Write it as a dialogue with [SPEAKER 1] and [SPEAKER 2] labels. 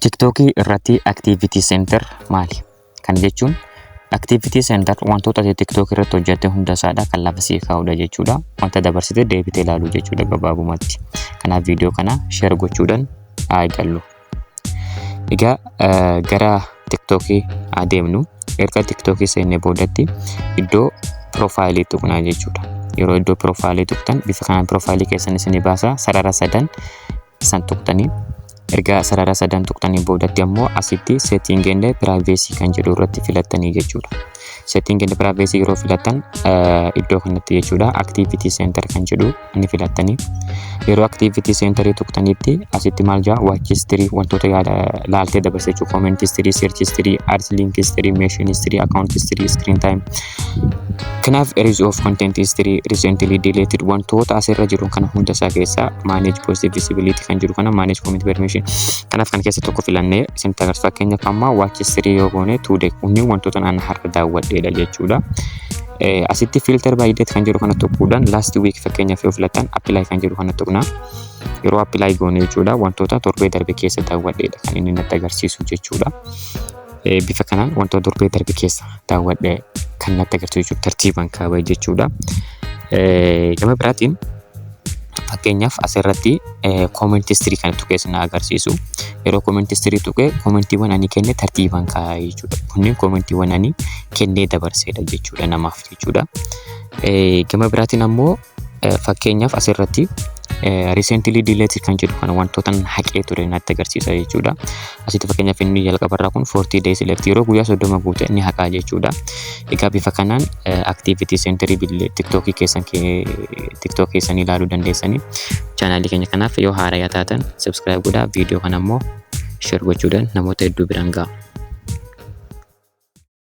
[SPEAKER 1] TikTokii irratti Activity Center maali? Kana jechuun Activity Center wantoota ati TikTok irratti hojjette hunda isaadha kan lafa sii kaa'udha jechuudha. Wanta dabarsite deebitee ilaaluu jechuudha gabaabumatti. Kanaaf viidiyoo kana share gochuudhaan haa eegallu. Egaa gara TikTokii adeemnu. Erga TikTokii seennee boodatti iddoo profile tuqnaa jechuudha. Yeroo iddoo profile tuqtan bifa kanaan profile keessan isinii baasa. Sarara sadan san tuqtanii, erga sarara sadan tuqtanii boodatti ammoo asitti setting and privacy kan jedhu irratti filattanii jechuudha. Setting and privacy yeroo filattan iddoo kanatti jechuudha activity center kan jedhu ni filattanii. Yeroo activity center tuqtanitti asitti maal jaa? Watch history, wantoota yaada laaltee dabarse jechuudha. Comment history, search history, ads, link history, mention history, account history, screen time. Kanaaf erase of content history, recently deleted, wantoota asirra jiru kana hunda isaa keessaa manage post visibility kan jiru kana, manage comment permission. Kanaaf kan keessa tokko filannee isin agarsiisa. Fakkeenyaaf amma watch history yoo goone, today kunniin wantoota naan har'a daawwadheedha jechuudha. Asitti filter by date kan jedhu kana tuquudhaan last week fakkeenyaaf yoo filattan, apply kan jedhu kana tuqna. Yeroo apply goone jechuudha, wantoota torbee darbe keessa daawwadheedha kan inni natti agarsiisu jechuudha. Bifa kanaan wantoota torbee darbe keessa daawwadhe kan natti agarsiisu jechuudha, tartiibaan kaa'ame jechuudha. Gama biraatiin fakkeenyaaf asirratti comment history kan tuqee na agarsiisu. Yeroo comment history tuqee commentiiwwan ani kenne tartiibaan kaa'aa jechuudha. Kunneen commentiiwwan ani kennee dabarseedha jechuudha namaaf jechuudha. Gama biraatiin ammoo fakkeenyaaf asirratti recently deleted kan jedhu kana wantoota haqee ture natti agarsiisa jechuudha. Asitti fakkeenyaaf inni jalqabarraa kun 40 days left, yeroo guyyaa 30 guute inni haqaa jechuudha. Egaa bifa kanaan activity centerii billee TikTokii keessan, TikTok keessan ilaaluu dandeessanii. Chaanaalii keenya kanaaf yoo haaraa taatan subscribe godhaa, viidiyoo kana immoo share gochuudhaan namoota hedduu biraan ga'a.